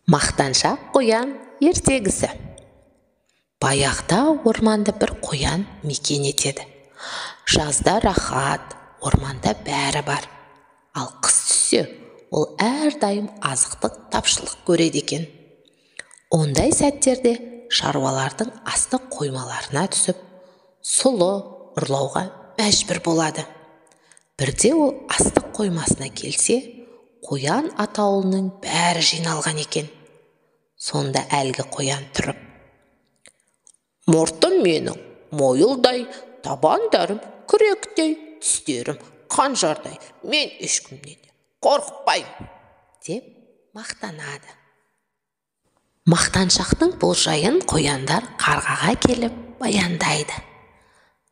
Мақтаншақ қоян ертегісі. Баяғыда орманда бір қоян мекен етеді. Жазда рахат, орманда бәрі бар. Ал қыс түссе, ол әрдайым азықтық тапшылық көреді екен. Ондай сәттерде шаруалардың астық қоймаларына түсіп, сұлы ұрлауға мәжбүр болады. Бірде ол астық қоймасына келсе, қоян атаулының бәрі жиналған екен. Сонда әлгі қоян тұрып: «Мұртым менің мойылдай, табандарым күректей, тістерім қанжардай, мен ешкімнен де қорықпаймын», – деп мақтанады. Мақтаншақтың бұл жайын қояндар қарғаға келіп баяндайды.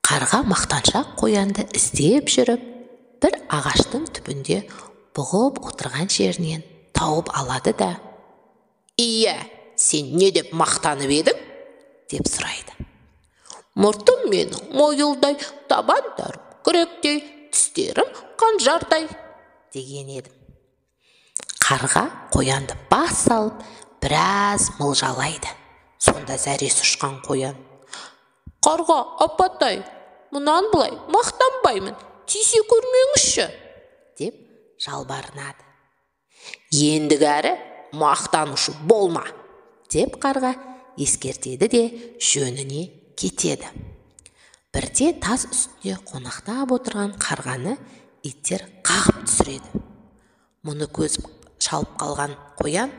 Қарға мақтаншақ қоянды іздеп жүріп, бір ағаштың түбінде бұғып отырған жерінен тауып алады да: «Иә, сен не деп мақтанып едің?» – деп сұрайды. «Мұртым менің мойылдай, табандарым күректей, тістерім қанжардай», – деген едім. Қарға қоянды бас салып, біраз мылжалайды. Сонда зәресі ұшқан қоян: «Қарға апатай, мұнан былай мақтанбаймын, тисе көрмеңізші», – деп жалбарынады. «Ендігәрі мақтанушы болма», – деп қарға ескертеді де жөніне кетеді. Бірде тас үстінде қонақтап отырған қарғаны иттер қағып түсіреді. Мұны көзіп шалып қалған қоян: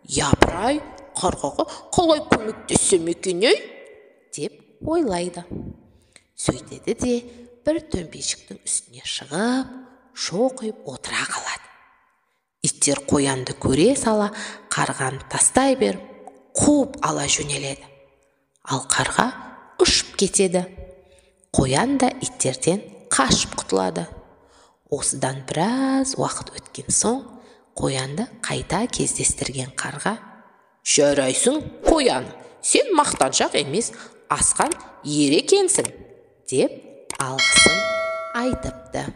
«Япырай, қарғаға қалай көмектессем екен, ей?» – деп ойлайды. Сөйтеді де бір төмпешіктің үстіне шығып, шоқиып отыра қалады. Иттер қоянды көре сала қарғаны тастай беріп, қуып ала жөнеледі. Ал қарға ұшып кетеді. Қоян да иттерден қашып құтылады. Осыдан біраз уақыт өткен соң қоянды қайта кездестірген қарға: «Жарайсың, қояным, сен мақтаншақ емес, асқан ер екенсің», – деп алғысын айтыпты.